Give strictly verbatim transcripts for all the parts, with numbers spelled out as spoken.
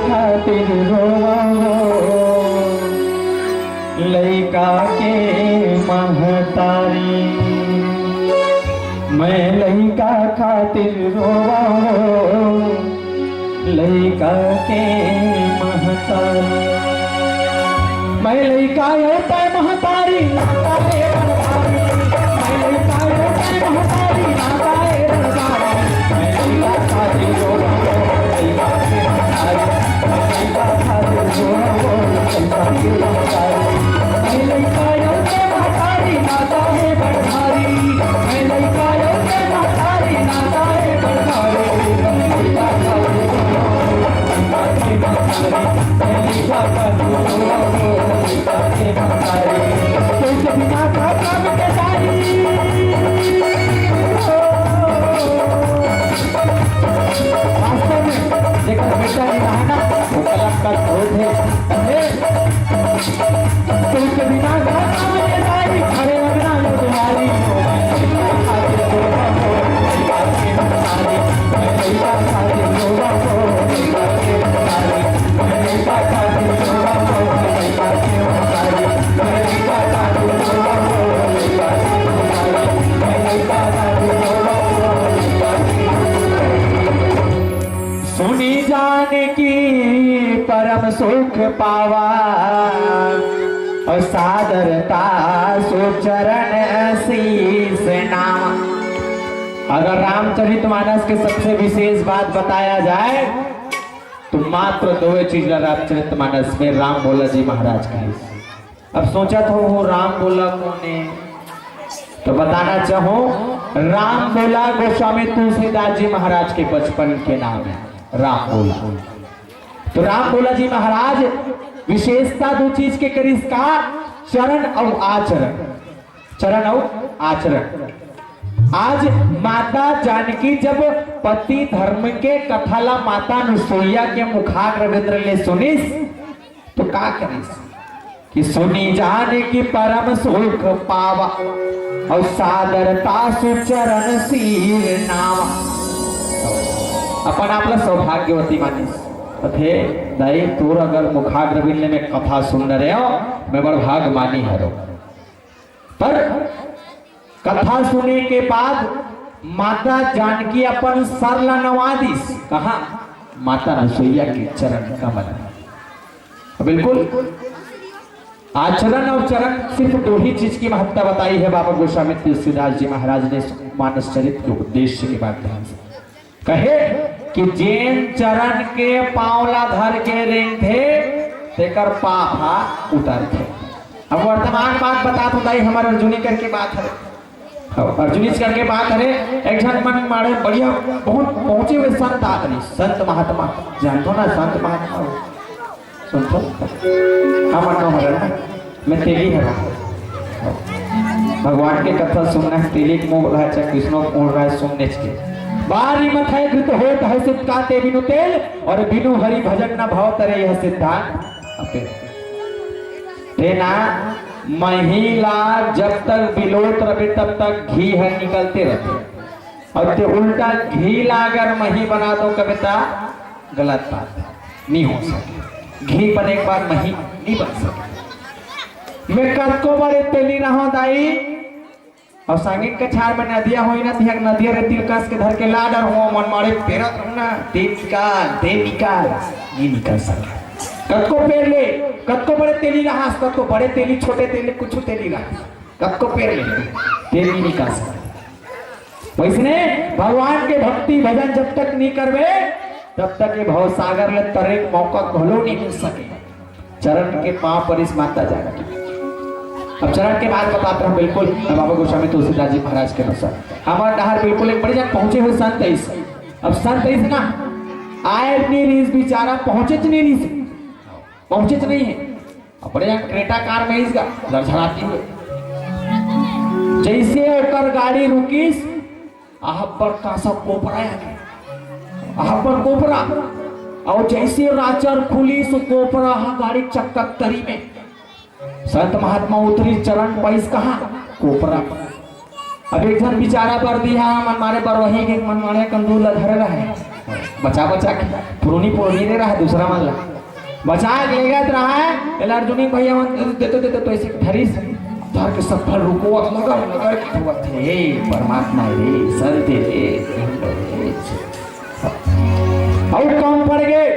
खातिर रोवा हो लइका के महतारी। मैं लइका खातिर रोवा हो लइका के महतारी। मैं लइका अउ तैं महतारी, नाता हे बनवारी। मैं लइका अउ तैं महतारी, नाता हे बनवारी। मैं लइका खातिर रोवा हो लइका के महतारी। वास्तव में जेकर बेटा नइ रहे ना, वो कलंक का धोत हे। ए, तुझ बिना घर में जाई, खड़े रखना ये दुआरी। सुनी जानकी परम सुख पावा, अउ सादरता सो चरण शीश नावा। अगर रामचरितमानस के सबसे विशेष बात बताया जाए, तो मात्र दो चीज ला रामचरितमानस में राम भोला जी महाराज कहे। अब सोचत हो, वो राम भोला कोन हे? तो बताना चाहूं, राम भोला गोस्वामी तुलसीदास जी महाराज के बचपन के नाम हे, राम भोला। तो राम भोला जी महाराज विशेषता दो चीज के करिस का, चरण अउ आचरण, चरण अउ आचरण। आज माता जानकी जब पति धर्म के कथा ला माता अनुसुईया के मुखाग्र बिंद ले सुनिस, तो का करिस कि सुनी जानकी परम सुख पावा, अउ सादरता सो चरण शीश नावा। अपन आप ला सौभाग्यवती मानिस। कथे, दाई, तोर अगर मुखाग्र बिंद ले मैं कथा सुन रहे हो, मैं बड़ भाग मानी हरो। पर कथा सुने के बाद माता जानकी अपन सर ला नवा दिस। कहा? माता अनुसुईया के चरण कमल। बिल्कुल, आचरण अउ चरण, सिर्फ दो ही चीज की महत्ता बताई हे बाबा गोस्वामी तुलसीदास जी महाराज ने मानस चरित के उद्देश्य के माध्यम से। कहे कि जेन चरण के पांव ला धर के रेंगथे, तेकर पाप हा उतरथे। अब वर्तमान बात बतात हों दाई, हमर अर्जुनी करके बात हरे। हाँ, अर्जुनीच करके बात हरे। एक झन मन माड़े बढ़िया, बहुत पहुंचे हुए संत आदमी, संत महात्मा, जानथो ना संत महात्मा? सुनथो? हमर नाम हरे ना, मैं तेली हरा। भगवान के कथा सुनना हे, तेली के मुंह रहा, चाहे कृष्णो के मुंह रहा, सुनने के। बारी मथै घृत होत है सित का ते बिनु तेल, अउ बिनु हरि भजन न भव तरे यह सिद्धांत। अबे तेना मही ला जब तक बिलोत रबे तब तक घी ह निकलते रथे। अउ ते उल्टा घी ला अगर मही बना दो कबे ता गलत बात हे, नइ हो सके। घी बने के बाद मही नइ बन सके। मैं कतको बड़े तेली रहूं दाई, अउ संगीन कछार में नदिया होई ना, तिहां नदिया रेती ल कस के धर के ला डरहूं, मन माड़े पेरत रहूं ना, ते निकाल, ते निकाल, नइ निकल सके। कतको पेर ले, कतको बड़े तेली रहस, कतको बड़े तेली, छोटे तेली, कुछु तेली रहस, कतको पेर ले, ते नइ निकल सके। वइसने भगवान के भक्ति भजन जब तक नइ करबे, तब तक ये भवसागर ले तरे के मौका घलो नइ मिल सके। चरण के पांव परिस माता जानकी। अब चरण के बात बतात रहूं, बिल्कुल, अब बाबा गोस्वामी तुलसीदास जी महाराज के अनुसार हमर डहर बिल्कुल एक बड़े जन पहुंचे हुए संत अइस। अब संत अइस ना, आए नइ रिहिस बिचारा, पहुंचेच नइ रिहिस, पहुंचेच नइ हे। अब बड़े जन Creta car में अइस गा, लड़झड़ाती हुए। जइसे ओकर गाड़ी रुकिस, अब्बड़ कांसा कोपरा आगे, अब्बड़ कोपरा। अउ जइसे राचर खुलिस, कोपरा ह गाड़ी के चक्का तरी में। संत महात्मा उतरिस, चरण पाइस कहां? कोपरा। अब एक झन बिचारा बरदिहा, मन माड़े बरवही के, मन माड़े कंदूर ला धरे रहे। बचा बचा के, पुरानी पुरानी नहीं रहा, दूसरा मन ला बचा के लेगत रहा है। एला अर्जुनी भैया मन देते देते तो ऐसे धरिस, धर के सब फल रुको, अब लगर लगर के धोवत हे। "हे परमात्मा रे, संत रे, रे।" अउ कम पड़ गए,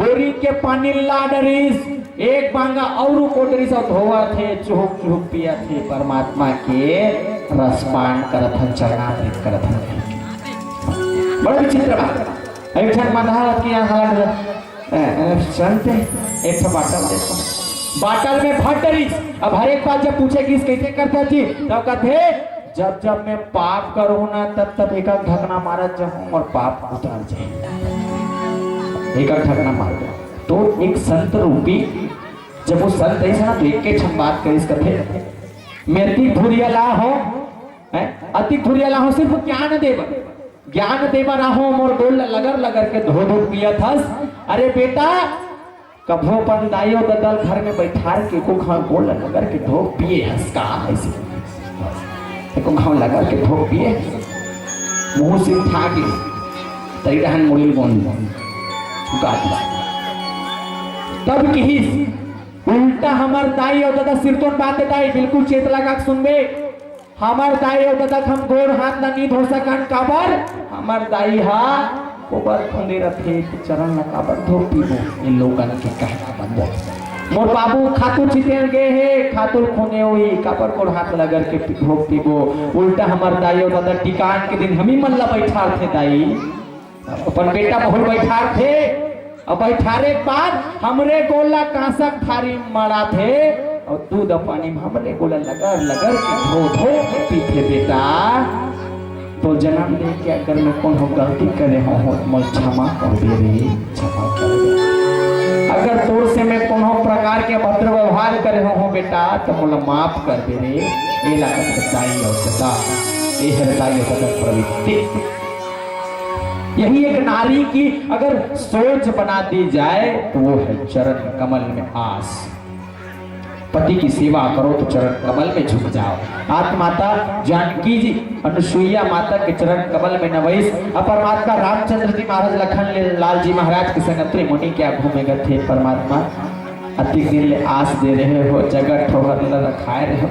बोरी के पानी ला डरिस, एक बांगा अउ रुको डरिस, अउ धोवत हे, चुहुक चुहुक पियत हे, परमात्मा के रसपान करत हन, चरणामृत करत हन। बड़ा विचित्र बात। एक झन मधावत के यहाँ हालत है, ए, ए, संत, एक ठो बाटल दे तो। बाटल में भर डरिस। अब हर एक बात जब पूछे कि "कैसे करता जी?" तब कहते, "जब जब मैं पाप करूँ ना, तब तब एक ढकना मारत जाऊँ और पाप उतर जाए।" एक ढकना मार दो। तो एक संत रूपी, जब वो संत ऐसा ना, तो एक के छन बात करिस, कहते, "मैं अति धुरिया ला हो, हैं? अति धुरिया ला हो, सिर्फ ज्ञान देव।" ज्ञान देबर आहो, मोर गोड़ ल लगर लगर के धो धो पियत हस। अरे बेटा, कभो अपन दाई अउ ददा ल घर में बैठार के एको घांव गोड़ ल लगर के धो पिए हस का? ऐसे एको घांव लगर के धो पिए हस? मुंह से उठा के तई डहन मुड़ी ल गोंद गात। तब किहिस, "उल्टा हमर दाई अउ ददा सिरतोन बात दाई, बिल्कुल चेत लगा के सुनबे।" हमर दाई अउ ददा के हम गोड़ हाथ ला नी धो सकन, काबर? हमर दाई हा गोबर खूंदे रथे, त चरण ला काबर धो पीबो? ए लोगन के कहना मन बोल। मोर बाबू खातू छितेन गे हे, खातू ल खूंदे होही, काबर गोड़ हाथ ला रगड़ के पी-, धो पीबो? उल्टा हमर दाई अउ ददा टिकान के दिन हमी मन ला बैठारथे दाई। अपन बेटा बहू ल बैठारथे, अउ बैठारे के बाद हमरे गोड़ ला कांसा के थारी म मड़ाथे, अउ दूध अउ पानी म हमरे गोड़ ला लगर लगर के धो धो के पीथे। बेटा, तोर जनम दे के अगर मैं कोनो गलती करे हों, त मोला क्षमा कर दे रे, क्षमा कर दे। अगर तोर से मैं कोनो प्रकार के अभद्र व्यवहार करे हों बेटा, त मोला माफ कर दे रे। एला कथे दाई अउ ददा, ए हर दाई अउ ददा प्रवृत्ति। यही एक नारी की अगर सोच बना दी जाए तो वो है चरण कमल में आस। पति की सेवा करो तो चरण कमल में झुक जाओ। आज माता जानकी जी अनुसुईया माता के चरण कमल में नवइस, अउ परमात्मा रामचंद्र जी महाराज, लखन लाल जी महाराज के संग अत्रि मुनि के आगू में कथे, "परमात्मा, अतिक दिन ले आस दे रहे हो, जगत ठोहर ल रखाए रहे हो,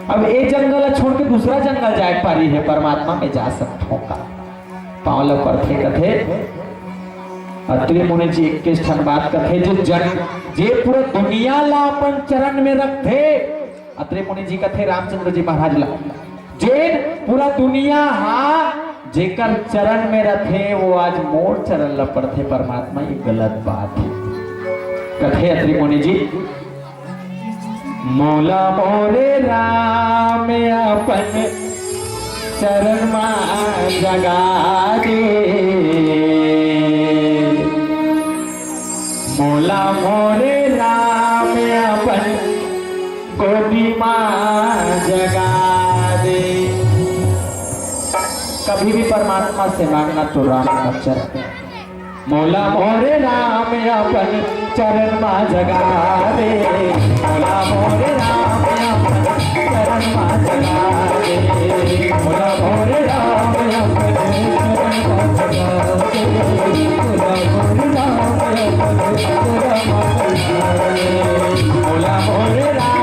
अब ए जंगल ल छोड़ के दूसरा जंगल जाए पारी है, परमात्मा, मैं जा सकथों का?" पांव ल परथे कथे। अत्रि मुनि जी इक्कीस ठन बात कथे, जो जन, जे पूरा दुनिया ला अपन चरण में रखथे, अत्रि मुनि जी कथे रामचंद्र जी महाराज ला, जेन पूरा दुनिया हा जेकर चरण में रथे, वो आज मोर चरण ला परथे परमात्मा, ये गलत बात है। कथे अत्रि मुनि जी, मोला मोरे राम अपन चरण मा जगा दे, मोला मोरे राम अपन गोदी मा जगा दे। कभी भी परमात्मा से मांगना तो राम का चरण। मोला मोरे राम अपन चरण मा जगा दे, मोला मोरे राम अपन चरण मा जगा दे, मोला मोरे राम अपन चरण मा जगा दे, मोला मोरे राम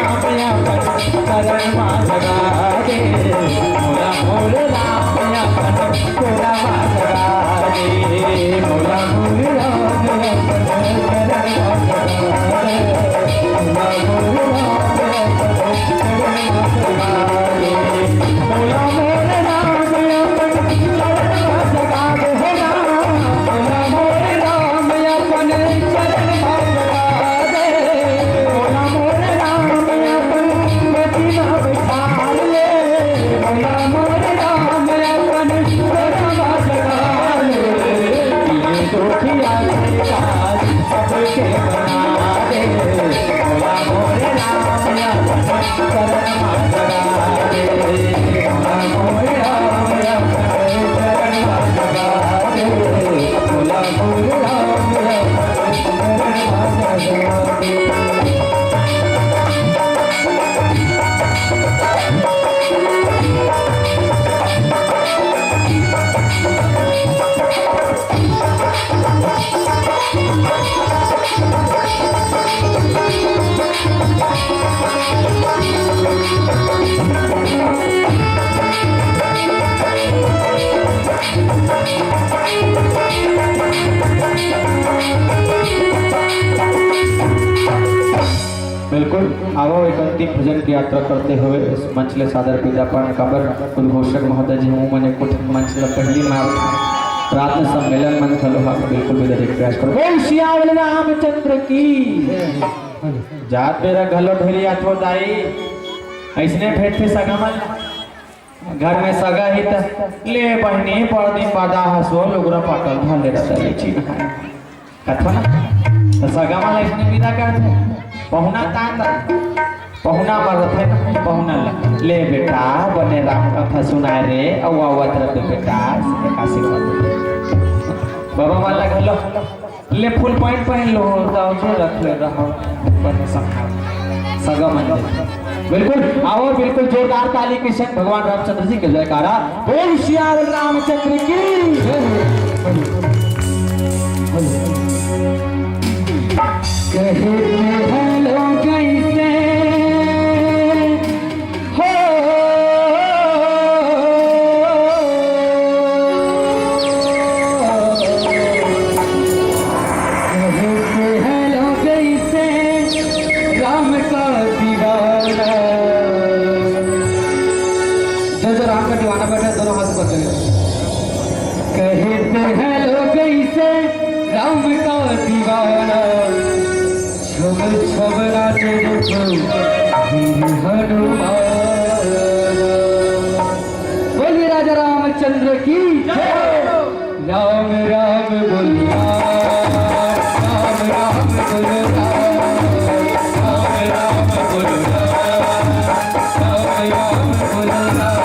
अपन चरण मा जगा दे, मोला मोरे राम अपन चरण मा जगा दे, मोला मोरे राम अपन चरण मा जगा दे, मोला मोरे राम अपन चरण मा जगा दे, मोला मोरे राम अपन चरण मा जगा दे, मोला मोरे राम अपन चरण मा जगा दे, हे राम, मोला मोरे राम अपन चरण मा जगा दे, मोला मोरे राम अपन गोदी मा बैठार ले, मोला मोरे राम अपन गोदी मा बैठार ले। ये दुखिया के काज सबके बना दे, मोला मोरे राम अपन चरण मा जगा दे, मोला मोरे राम अपन चरण मा जगा दे, मोला मोरे राम अपन चरण मा जगा दे। बिल्कुल, आवो एक अंतिम भजन की यात्रा करते हुए इस मंच ले सादर विदापन काबर उद्घोषक महोदय जी हूँ, मैंने कुछ मंच ले पहली मार प्रार्थना सम्मेलन मंच घलो हा, बिल्कुल विदा देख प्रयास करो। बोल सियावर रामचंद्र की। जात बेरा घलो ढेरी आथो दाई, ऐसने भेंटथे सगा मन। घर में सगा ही त ले बहिनी, बड़ दिन बाद आ हस वो, लुगरा पाटल धर ले रहता, ले चीज खाए। कथो ना, त सगा मन अइसने विदा करथे। पहुना तान ला, पहुना मर रथे ना, पहुना ला, ले बेटा, बने राम कथा सुनाए रे, अउ आवत रथे बेटा, ऐसे आशीर्वाद देथे। बाबा मन ला घलो ले फुल पैंट पहन लो, दाऊ जी रख ले रहो, बने सखा, सगा मन दे। बिल्कुल, आओ, बिल्कुल जोरदार ताली के संग भगवान रामचंद्र जी के जयकारा। बोल सियावर रामचंद्र की। कहे थे हेलो कैसे हो। कहे थे हेलो कैसे राम का दीवाना। जो जो राम का दीवाना बैठा है, दोनों हाथ ऊपर करें। कहे थे हेलो कैसे राम का दीवाना। छम छम नाचे देखो वीर हनुमान। बोलिए राजा रामचंद्र की जय। राम राम बोलो राम, राम राम बोलो राम, राम राम बोलो राम, राम राम बोलो राम, राम राम बोलो राम।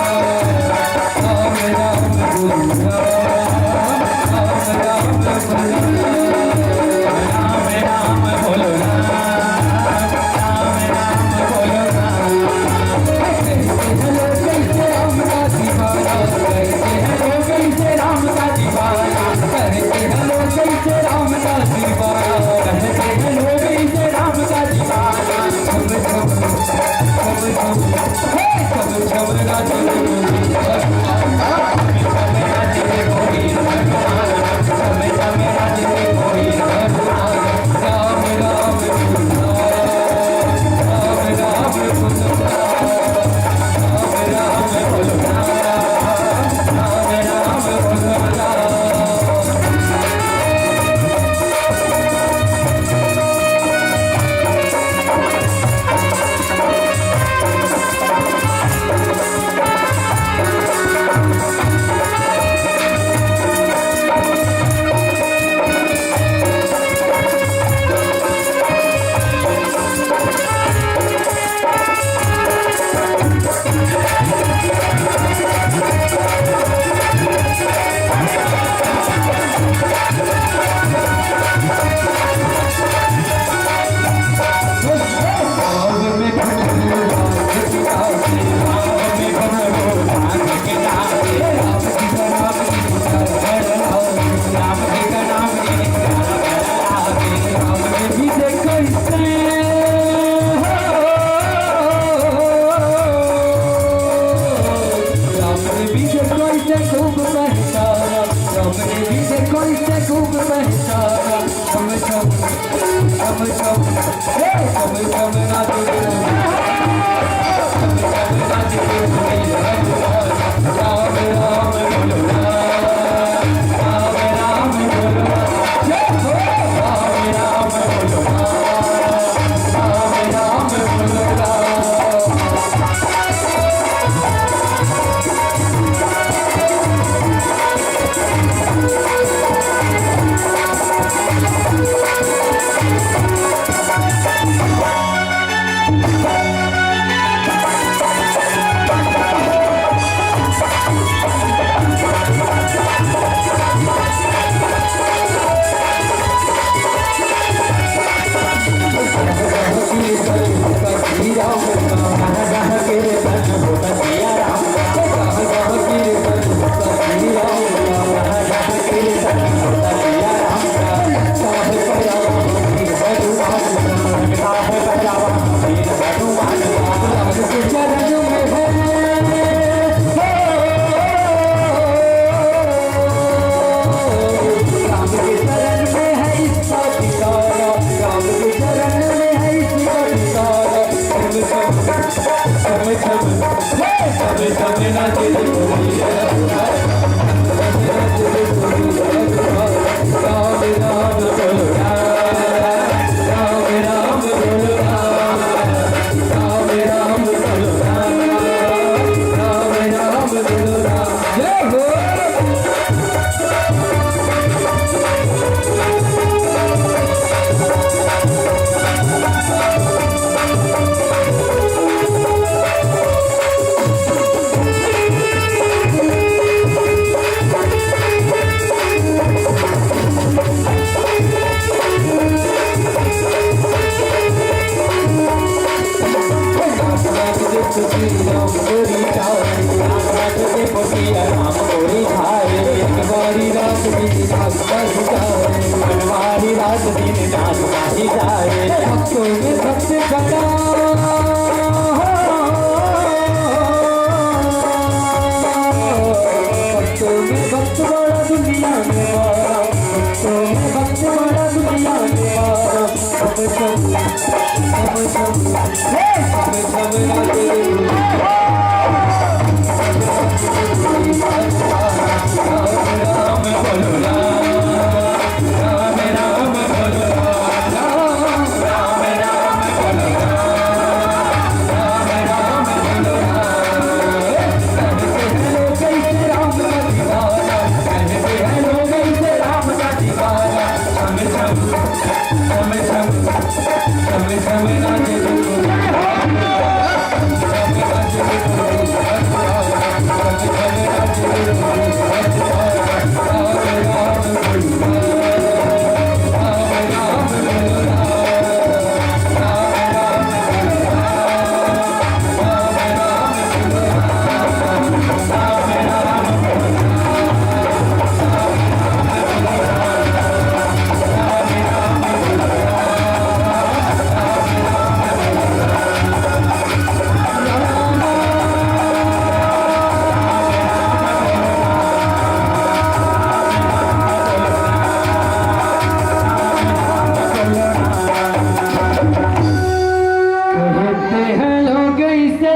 कहते हैं लोग इसे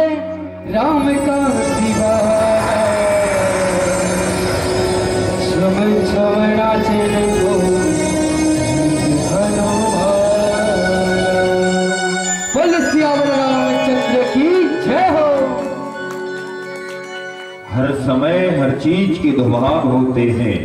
राम का दीवाना, श्रवण श्रवणाचे को हनुमान। बोल सियावर रामचंद्र की जय हो। हर समय हर चीज के दो भाग होते हैं।